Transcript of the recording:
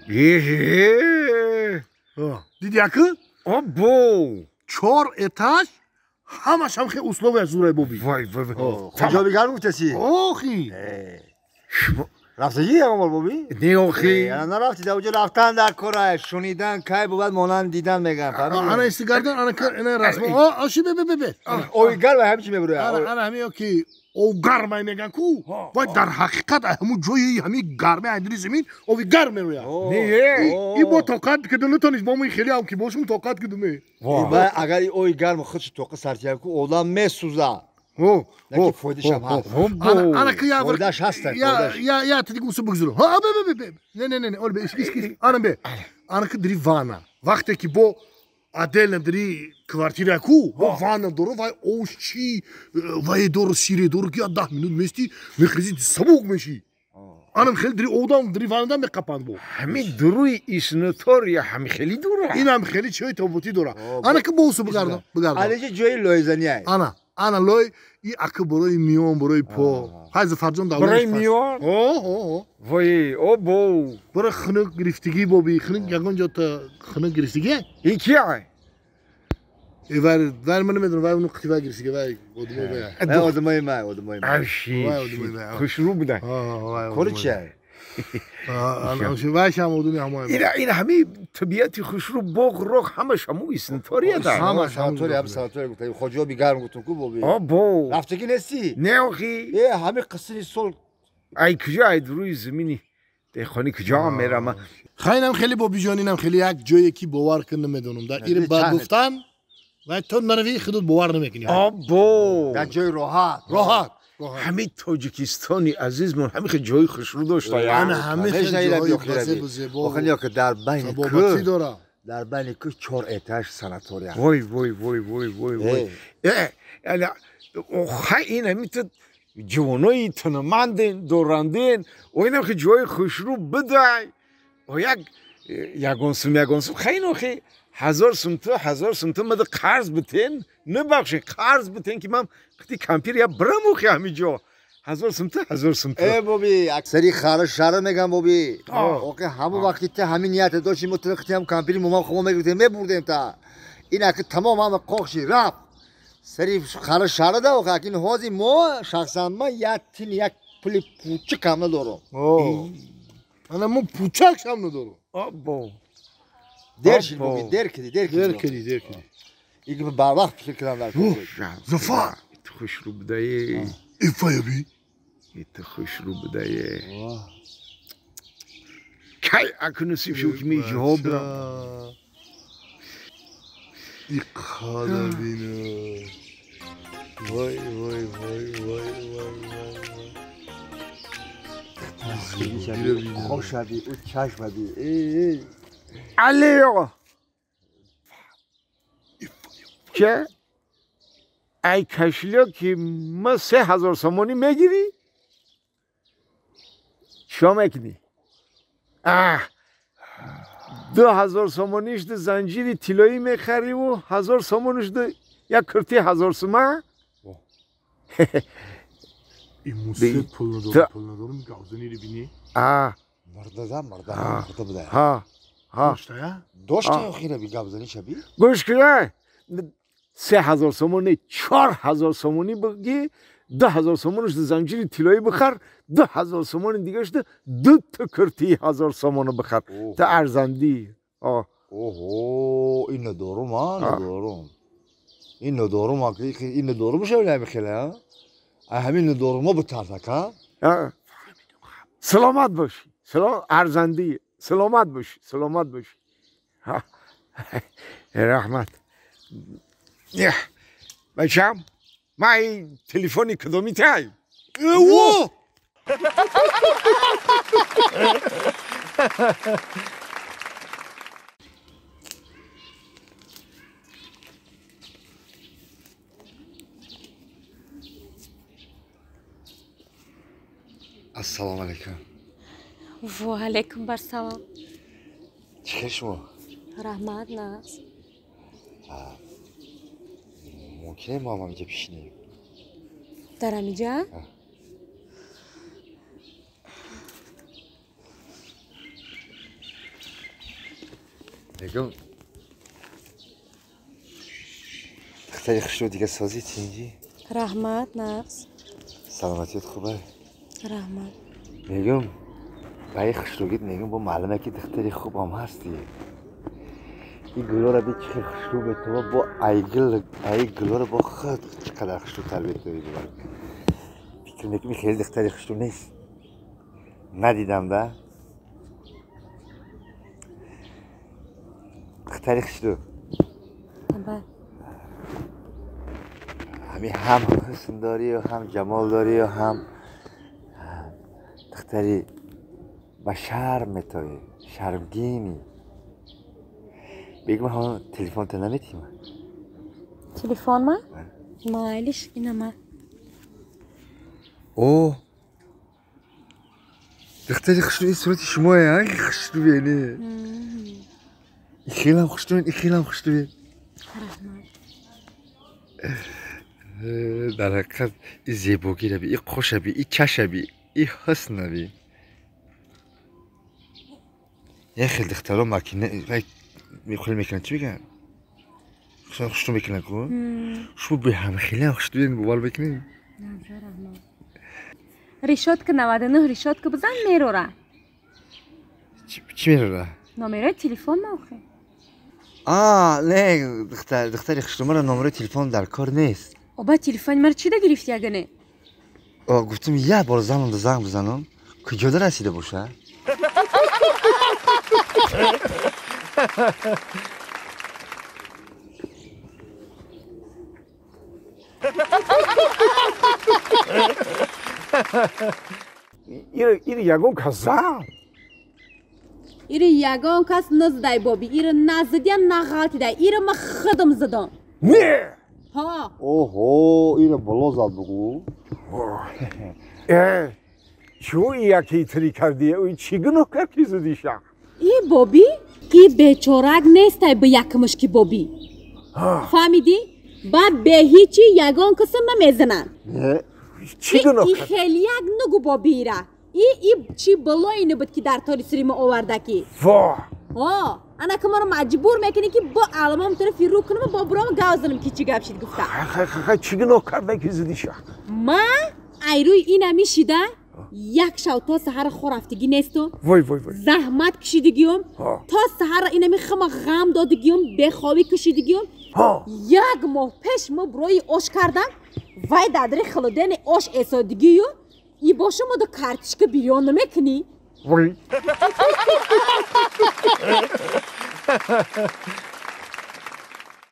Еҳе! Диди ака? Обо! 4 этаж ҳамаш ҳам хеле условия зурай боби. Вай вай вай. Хоҷа бигарм гуфтаси? Охи. Рафтагӣ ягон бор боби? Не охи. Нарафти, дар оҷо рафтан дар кора, шунидан кай бувад монанд дидан меган, фаҳмидӣ? Ана истигардан, ана ина расм. О, ши бе бе бе. Ои гарм ҳамин чи мебурояд. Ана ана ҳамин ки об гармай меган ку. Вай дар ҳақиқат ҳамун ҷои ҳамин гарми айдри замин оби гарм мерояд. Не. И бо тоқат киду натониш, бо мо хеле ҳам ки бошум тоқат кидуме. Вай агар ои гарм худш тоқа сартиян ку одам месӯзад. О, фоидашам ҳаст. Ана ки я фоидаш ҳаст. Я я ти гусу бугзуру. Ҳа бе бе бе. Не не не, ол бе ис ис. Ана бе. Ана ки дри вана. Вақте ки бо отдельно дри квартира ку, бо вана дору вай ош чи вай дору сире дору ки 10 минут мести, мехези сабук меши. Анам хеле дри одам дри ванада меқапанд бо. Ҳамин дуруи иснотория ҳами хеле дура. Инам хеле чой тобути дора. Ана ки бо усу бугардам, бугардам. Ана ҷои лойзани. Ана ана лой и ака барои миён, барои по. Ҳай Зафарҷон давлат. Барои миён? О, о. Вой, обо. Барои хунук гирифтагӣ боби, хунук ягон ҷо та хунук гирифтагӣ? Ин кия? Э вай, вай ман намедонам, вай уну қитива гирифтагӣ, вай одамои вай. Вай одамои май, одамои май. Аши. Вай одамои май. Хушрӯ буда. Кори чия? Вай шам одами ҳамои. Ина ҳами табиати хушрӯ, боғ, роғ ҳамаш ҳаму иснотория да. Ҳамаш санатория, ҳам санатория гуфта. Хоҷа бигарм гуфтум ку боби. Обо. Рафтагӣ нести? Не охи. Э ҳами қисми сол ай куҷо ай рӯи замини деҳқонӣ куҷо мерама? Хайнам хеле бобиҷон, инам хеле як ҷое ки бовар кун намедонам. Дар ир ба гуфтан вай то нарави худут бовар намекунӣ. Обо. Дар ҷои роҳат. Роҳат. Ҳамин Тоҷикистони азизмон ҳамин хел ҷои хушрӯ дошта. Ана ҳамин хел ҷои зебо. Охир ё ки дар байни кӯҳ дора. Дар байни кӯҳ 4 этаж санатория. Вой вой вой вой вой вой. Э, яъне хай ин ҳамин ту ҷавонои тунаманден, доранден, о инам хел ҷои хушрӯ бидай. О як ягон сум ягон сум хай охи 1000 сум ту 1000 сум ту мада қарз битен, набахши қарз битен ки ман қити кампир я бирам охи ҳамин ҷо. 1000 сум ту 1000 сум ту. Э боби, аксари хара шара мегам боби. Охи ҳамон вақти та ҳамин ният доштим, мо ту қити ҳам кампири момам хомо мегирифтем, мебурдем та. Ин аки тамом ҳама қоқши рафт. Сари хара шара да охи, акин ҳози мо шахсан ман як тин як пули пучак ҳам надорам. Ана мо пучак ҳам надорам. Обо. Дер шид боби, дер киди, дер киди. Дер киди, дер киди. Иги барвақт фикр кардам дар кор. Зафар! Ит хушрӯ будае. Ифаяби? Ит хушрӯ будае. Кай аку насиб шуд ки меҷиҳо бирам. Иқада бина. Вой вой вой вой вой вой. Хошаби, ӯ чашмаби. Эй, эй. Алло! Че? Ай кошелёки ма 3000 сомонӣ мегирӣ? Чико мекунӣ? Аҳ! 2000 сомониш ду занҷири тиллоӣ мехариву 1000 сомониш ду як куртии 1000 сума? Имусе пул надорам, пул надорам, гавзаниро бинӣ. А. Мурдада, мурда, мурда буда. Ҳа. Ҳа. Доштая? Дошта охира би гавзани шаби? Гӯш кунай. 3000 сомонӣ, 4000 сомонӣ бигӣ, 2000 сомониш занҷири тиллоӣ бихар, 2000 сомони дигаш ду та куртии 1000 сомона бихар. Та арзандӣ. Оҳо, ин надорум, а, надорум. Ин надорум, ин надорум шавли ҳами хеле, а? Ҳамин надорумо битарсак, а? Саломат бошӣ. Арзандӣ. Саломат бошӣ, саломат бошӣ. Раҳмат. Бачам, ман ин телефони кадоми тай? Эво! Ассалому алайкум. Ва алайкум барсалом. Чӣ хел шумо? Раҳмат, нағз. Мумкине мо ҳам ҳаминҷа бишинем? Дар ҳаминҷа? Мегум духтари хушрӯ дига созӣ тинҷӣ? Раҳмат, нағз. Саломатият хубе? Раҳмат. Мегум баи хушрӯгит мегум бо маълуме ки духтари хубам ҳастӣ. Ин гулоро би чӣ хел хушрӯ метова бо ай гулоро бо худ чӣ қадар хушрӯ тарбият дорӣ бувад. Фикр мекунӣ хеле духтари хушрӯ нест? Надидам да? Духтари хушрӯ. Ҳами ҳам ҳусн дорию ҳам ҷамол дорию ҳам духтари ба шарм метовӣ, шармгинӣ. Бегум ҳамон телефонта наметима? Телефонма? Майлиш, инама. О, духтари хушрӯ, ин сурати шумое, а? Хушрӯе, не? Хелам хушрӯ, хелам хушрӯе. Раҳмат. Дар ҳақиқат и зебогира би, и қоша би, и чаша би, и ҳусна би. Як хел духтаро макина мехоҳӣ мекунанд, чӣ мегӯянд? Хушрӯ мекунанд ку? Шумо бе ҳамхелиам хушрӯен, бовар мекунед? Решётка 99 решётка бизан мерора. Чӣ мерора? Номерои телефон ма охе. А, не, духтари хушрӯ, мара номерои телефон дар кор нест. Оба телефони мара чида гирифти ага не? Гуфтам як бор занам занг бизанам, куҷода расида боша? Ир ягон кас зад? Ири ягон кас назадай боби, ири назадиям нағалтидай, ири ма худам задам. Не! Ҳа. Оҳо, иро боло зад бугу. Э, чӯ яке тири кардӣ? Ӯ чӣ гуноҳ кард ки задиша? И боби, и бечорак нестай ба якмаш ки боби. Фаҳмидӣ? Баъд бе ҳичи ягон касам намезананд. Чӣ гуноҳ И кард? хелияк нугу боби ира. И чӣ балое набуд ки дар тори сири ма овардаки. Во! Ҳо, ана ки маро маҷбур мекунӣ ки бо аламом тарафи рӯ кунам бо буром гав занам ки чӣ гап шид гуфта. Хай, чӣ гуноҳ карда ки задиша? Ма айрӯи ина мешида як шав то саҳара хорафтигӣ несту. Вой, вой, вой. Заҳмат кашидигиём, то саҳара инами хама ғам додигиём, бехобӣ кашидигиём. Як моҳ пеш мо бурои ош кардам, вай дадри хилодени ош эсодигию, и боша мо до картишка бирён намекунӣ. Вой.